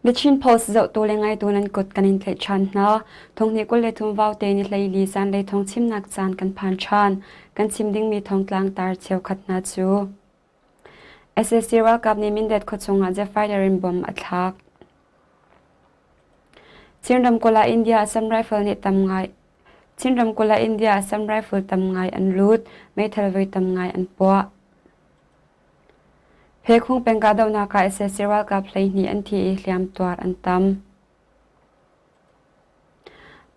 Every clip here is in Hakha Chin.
The Chin Post zohtu le ngaitu nan kut kan in tlaih ṭhan hna. Thonghnih 23 vaute ni hleili zanlei thawng chimnak caan kan phan ṭhan. Kan chim dingmi thawngtlang tar cheukhat hna cu SAC ralkap nih Mindat khuachung ah jet fighter in bomb a thlak. Chin ramkulh ah India Assam Rifle nih tam ngai Chin ramkulh ah India Assam Rifle tam ngai an lut, meithal voi tam ngai an puah. Phekhung peng kahdohnak ah sac ralkap 12 an thi i hliamtuar an tam.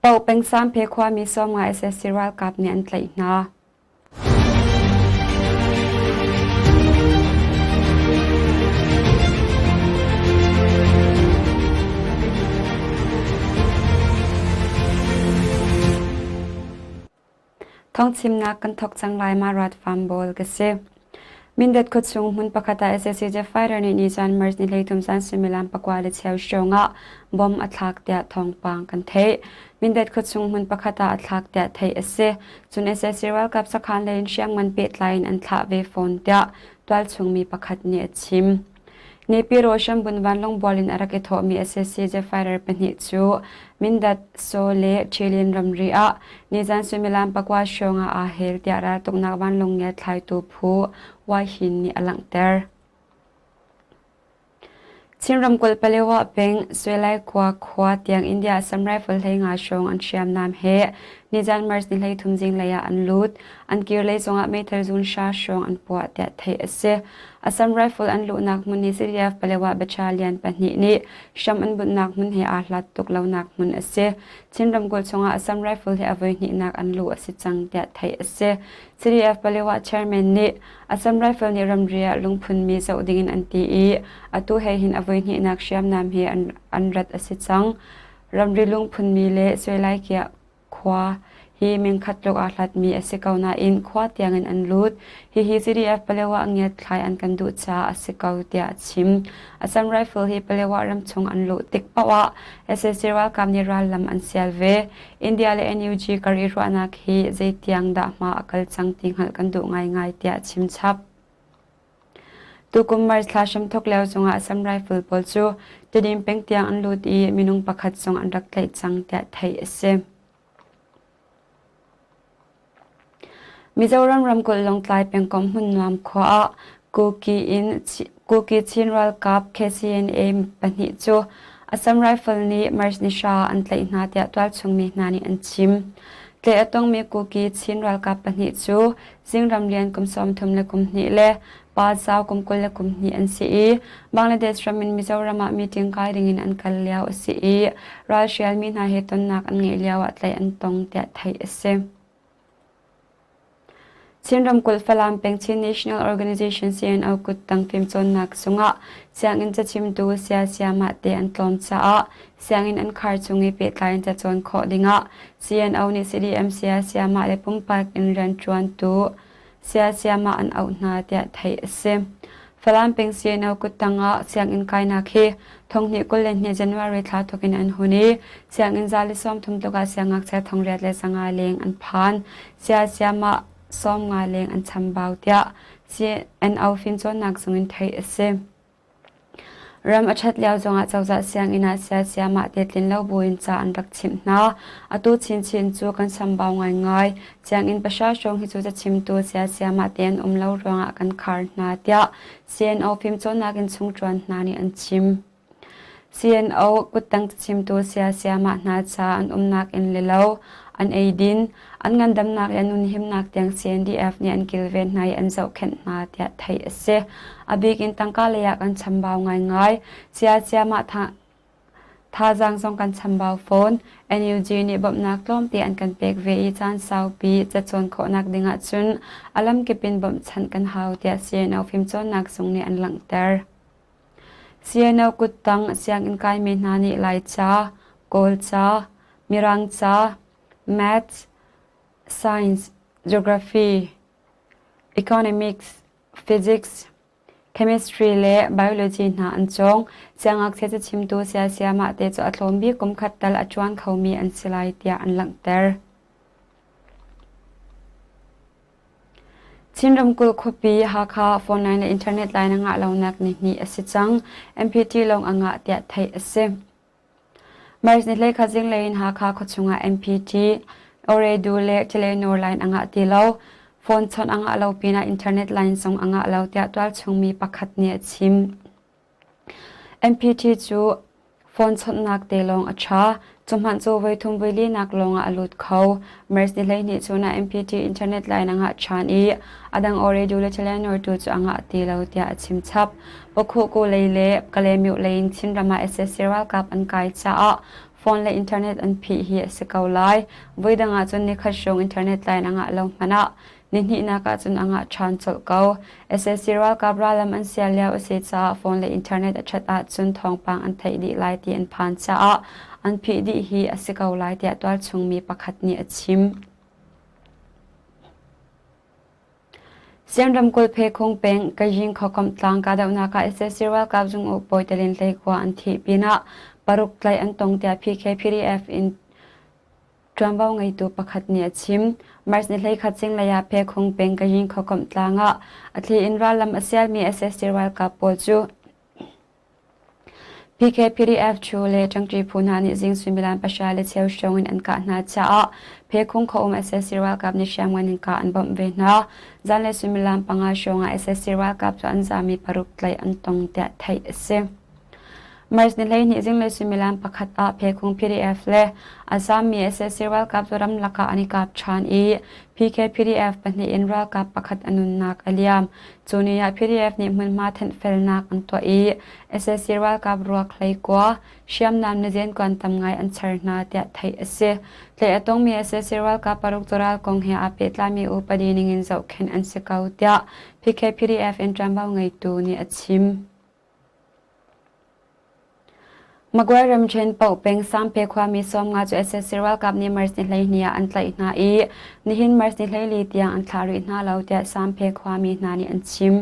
Paoh peng Samphe khuami 50 sac ralkap nih an tlaih hna. Thawngchimnak kan thawk cang lai ma rat farm bawl ka si. Mindat khuachung hmun pakhat ah sac Jet fighter nih nizan March ni 13 zan suimilam 9:15 hrawng ah bomb a thlak tiah thawngpang kan theih. Mindat khuachung hmun pakhat ah a thlak tiah theih a si. Cun sac ralkap sakhan lei in hriamngan pehtlai in an thlah ve fawn tiah tualchung mi pakhat nih a chim. Naypyidaw hrambun vanlawng bual in a rak i thawhmi sac jet fighter pahnih cu Mindat, Saw le Thilin ramri ah nizan suimilam pakua hrawng ah aa hel tiah raltuknak vanlawng ngiathlaitu phu Waihin nih a langhter. Chin ramkulh Palewa peng Suelai khua khua tiang India Assam Rifle 15 hrawng an hriamnam he nizan March ni 33 zinglei ah an lut. An kir lei zongah meithal zun hra hrawng an puah tiah theih a si. Assam Rifle an luhnak hmun hi CDF Palewa Battalion pahnih nih hram an bunhnak hmun he aa hlat tuk lonak hmun a si. Chin ramkulh chungah Assam Rifle hi a voihnihnak an luh a si cang tiah theih a si. CDF Palewa chairman nih Assam Rifle nih ramri ah lungphunmi zoh dingin an ti i atu he hin a voihnihnak hriamnam hi an rat a si cang. Ramri lungphunmi le Suelaikia Khua hi mengkhat tluk aa hlatmi a si ko nain khua tiangin an lut. Hihi CDF Palewa ngiatthlai an kan duh caah a si ko tiah a chim. Assam Rifle hi Palewa ramchung an luh tik paoh ah sac ralkap nih rallam an sial ve. India le NUG kar i ruahnak hi zeitiang dah hma a kal cang ti hngalh kan duh ngaingai tiah a chim chap. Tukum March thla hramthawk lio zongah Assam Rifle pawl cu Tedim peng tiang an lut i minung pakhat zong an rak tlaih cang tiah theih a si. Mizoram ramkulh Lawngtlai pengkomh Hmunnuam khua ah Kuki in Kuki Chin ralkap KCNA pahnih cu Assam Rifle nih March ni hra an tlaih hna tiah tualchung mi hna nih an chim. Tlaih a tongmi Kuki Chin ralkap pahnih cu Zingram lian kum 32 le pa zau kum 22 an si i Bangladesh ram in Mizoram ah meeting kai dingin an kal lio a si i ralhrialmi hna he tonnak an ngeih lio ah tlaih an tong tiah theih a si. Chin ramkulh Falam peng Chin National Organization CNO kuttang fimcawnnak sungah sianginn cachimtu saya sayamah te an tlawm caah sianginn an khar chung i pehtlai in cacawn khawh dingah CNO nih CDM saya sayamah le pumpak in rianṭuantu saya sayamah an auh hna tiah theih a si. Falam peng CNO kuttang ah sianginn kainak hi thonghnih 22 January thla thawk in an hun i sianginn 130 tluk ah siangngakchia 85 leng an phan. Saya sayamah 50 leng an chambau tiah CNO fimcawnnak zung in theih a si. Ram a ṭhat lio zongah cozah sianginn ah saya sayamah te tlin lo buin ca an rak chimh hna. Atu chinchin cu kan chambau ngaingai. Sianginn pahra hrawng hi cu cachimtu saya sayamah te an um lo ruangah kan khar hna tiah CNO fimcawnnak in chungṭuan hna nih an chim. CNO kuttang cachimtu saya sayamah hna ca an umnak inn le lo, an eidin, an ngandamnak le an nunhimnak tiang CNDF nih an kilven hna i an zohkhenh hna tiah theih a si. A bik in tangka lei ah kan chambau ngaingai. Saya sayamah thazaang zong kan chambau fawn. NUG nih bawmhnak tlawmte an kan pek ve i caan saupi cacawn khawhnak ding ahcun a lamkip in bawmhchanh kan hau tiah CNO fimcawnnak zung nih an langhter. CNO kuttang sianginn kaimi hna nih Laica, Kawlca, Mirangca, Maths, Science, Geography, Economics, Physics, Chemistry le Biology hna an cawng. Siangngakchia cachimtu saya sayamah te cu a tlawm bik kum khat tal a ṭuan khomi an si lai tiah an langhter. Chin ramkulh khuapi Hakha phone line le internet line a ngah lonak nihnih a si cang. MPT lawng a ngah tiah theih a si. March ni 13 zinglei in Hakha khuachung ah MPT, Ooredoo le Telenor line a ngah ti lo. Phone chawnh a ngah lo pinah internet line zong a ngah lo tiah tualchung mi pakhat nih a chim. MPT cu phone chawnhnak te lawng a ṭha. Cu hmanh cu voithum voilinak lawngah a lut kho. March ni 12 chun ah MPT internet line a ngah ṭhan i a dang Ooredoo le Telenor tu cu a ngah ti lo tiah a chim chap. Pakhuhku lei le Kalaymyo lei in Chinram ah sac ralkap an kai caah phone le internet an phih hi a si ko lai. Voidang ahcun nikhat hrawng internet line a ngah lo hmanh ah Nihnihnak ahcun a ngah ṭhan colh ko. Sac ralkap rallam an sial lio a si caah phone le internet a ṭhat ahcun thawngpang an theih dih lai ti an phan caah an phih dih hi a si ko lai tiah tualchung mi pakhat nih a chim. Siam ramkulh Phekhung peng Kaying khuakomh tlang kahdohnak ah sac ralkap zung uk bawi Talin Hleikua an thih pinah paruk tlaih an tong tiah PK-PDF in Ṭuanvo ngeitu pakhat nih a chim. March ni 11 zinglei ah Phekhung peng Kayin khuakomh tlang ah a thli in rallam a sialmi sac ralkap pawl cu PKPDF Chu le ṭangṭi phu hna nih zing suimilam pahra le cheu hrawng in an kah hna caah Phekhung khuaum sac ralkap nih hriamngan in kah an bawmh ve hna. Zanlei suimilam panga hrawng ah sac ralkap cu an zami paruk tlaih an tong tiah theih a si. March ni 12 zinglei suimilam pakhat ah Phekhung PDF le a zaammi sac ralkap cu ramlak ah an i kap ṭhan i PK-PDF pahnih in ralkap pakhat a nunnak a liam. Cu ni ah PDF nih hmunhma thenhfelnak an tuah i sac ralkap ruak hleikua, hriamnam le zenkuan tam ngai an char hna tiah theih a si. Tlaih a tongmi sac ralkap paruk cu ral kong he aa pehtlaimi upadi ningin zohkhenh an si ko tiah PK-PDF in ṭuanvo ngeitu nih a chim. Magway ramṭhen Paohpeng Samphe khuami 50 cu sac ralkap nih March ni 12 ah an tlaih hna i nihin March ni 14 tiang an thlah rih hna lo tiah Samphe khuami hna nih an chim.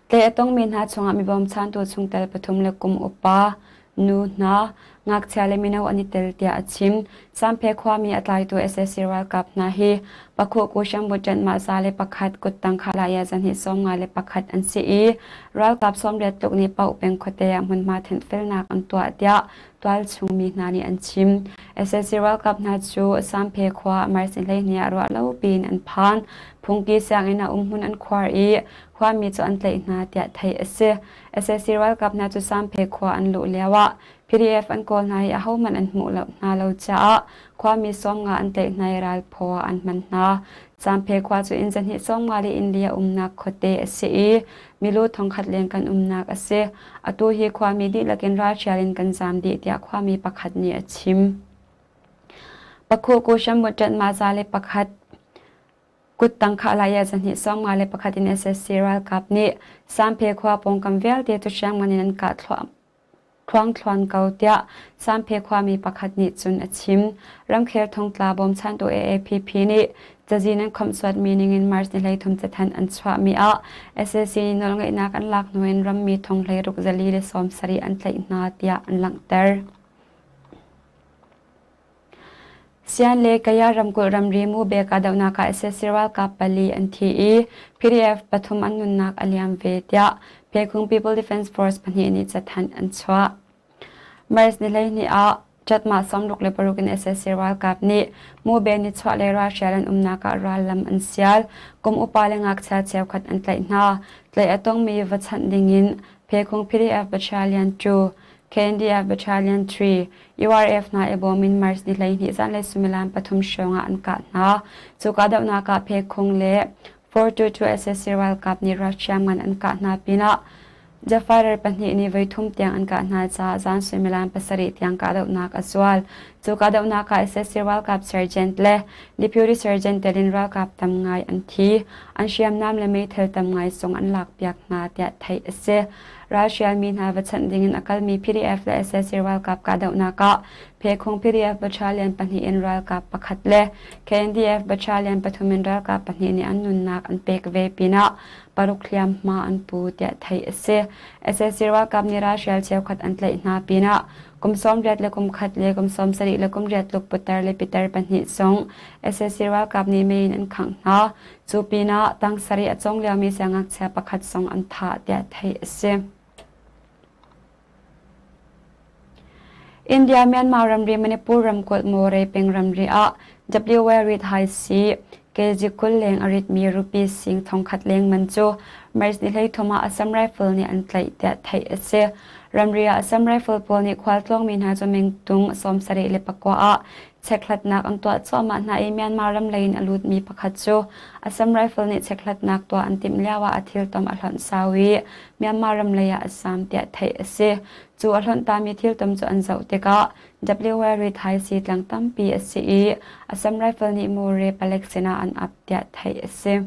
Tlaih a tongmi hna chungah mi bawmchantu chungtel pathum le kum upa nu hna, ngakchia le mino an i tel tiah a chim. Samphe khuami a tlaitu sac ralkap hna hi Pakhuhku Hriambuṭanh mahza le pakhat kuttang khalaya zahnih 51 an si i ralkap 80 tluk nih Paoh peng khuate ah hmunhma thenhfelnak an tuah tiah tualchung mi hna nih an chim. Sac ralkap hna cu Samphe khua March 12 ah ruah lo piin an phan. Phungki sianginn ah umhmun an khuar i khuami cu an tlaih hna tiah theih a si. Sac ralkap hna cu Samphe khua an luh lioah PDF an kawl hna i ahohmanh an hmuh lo hna lo caah khuami 50 an tlaih hna i ralphaw ah an hman hna. Camphe khua cu inn zahnih 50 le inn li a umnak khuate a si i milu thongkhat leng kan umnak a si. Atu hi khuami dihlak in ralhrial in kan zaam dih tiah khuami pakhat nih a chim. Pakhuhku Shamut ṭanhma za le pakhat Kuttang khah zahnih 51 in sac ralkap nih Samphe khua pawngkam vialte cu hriamngan in an kah thluangthluan ko tiah Samphe khuami pakhat nih cun a chim. Ramkhel thongtla bawmchantu AAPP nih cazin an khawmhsuatmi ningin March ni 13 cathanh an chuahmi ah sac nih nawlngeihnak an lak hnu in rammi thong 16 zali le 70 an tlaih hna tiah an langhter. Sian le Kaya ramkulh ramri Mubek kahdohnak ah sac ralkap pali an thi i PDF pathum an nunnak a liam ve tiah Pekung People Defense Force pahnih nih cathanh an chuah. March ni 12 ah Chatmah 66 in sac ralkap nih Mube nichuahlei ralhrial an umnak ah rallam an sial. Kum upa le ngakchia cheukhat an tlaih hna. Tlaih a tongmi va chanh dingin Pekung PDF Battalion 2 KNDF Battalion 3, URF hna i bawm in March ni 12 zanlei suimilam pathum hrawng ah an kah hna. Cu kahdohnak ah Phekhung le 422 sac ralkap nih ralhriam ngan an kah hna pinah Jet-fighter pahnih nih voithum tiang an kah hna caah zan suimilam pasarih tiang kahdohnak a zual. Cu kahdohnak ah sac ralkap sergeant le deputy sergeant tel in ralkap tam ngai an thi. An hriamnam le meithal tam ngai zong an lakpiak hna tiah theih a si. Ralhrialmi hna va chanh dingin a kalmi PDF le sac ralkap kahdohnak ah. Phekhung PDF Battalion pahnih in ralkap pakhat le KNDF Battalion pathum in ralkap pahnih nih an nunnak an pek ve pinah paruk hliamhma an pu tiah theih a si. Sac ralkap nih ralhrial cheukhat an tlaih hna pinah kum 80 le kum khat le kum 70 le kum riat tluk putar le pitar pahnih zong sac ralkap nih mei in an khangh hna. Cu pinah tang sarih a cawng liomi siangngakchia pakhat zong an thah tiah theih a si. India Myanmar ramri Manipur ramkulh Moreh peng ramri ah WA rit hai si kg 20 leng a ritmi rupee sing thongkhat leng man cu March ni 13 ah Assam Rifle nih an tlaih tiah theih a si. Ramri ah Assam Rifle pawl nih khualtlawngmi hna cu mengtung 79 ah Chekhlatnak an tuah cuahmah hna i Myanmar ram lei in a lutmi pakhat cu Assam Rifle nih chekhlatnak tuah an timh lioah a thiltom a hlonh sau i Myanmar ram lei ah a zaam tiah theih a si. Cu a hlonh tami thiltom cu an zoh tikah WA rithai sii-tlang tampi a si i Assam Rifle nih Mure palek sinah an ap tiah theih a si.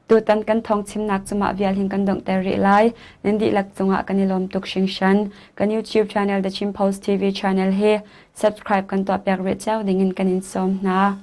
Tutan kan thawngchimnak cu mah vial hin kan donghter rih lai. Nan dihlak cungah kan i lawm tuk hringhran. Kan YouTube channel The Chin Post TV channel hi subscribe kan tuahpiak rih cio dingin kan in sawm hna.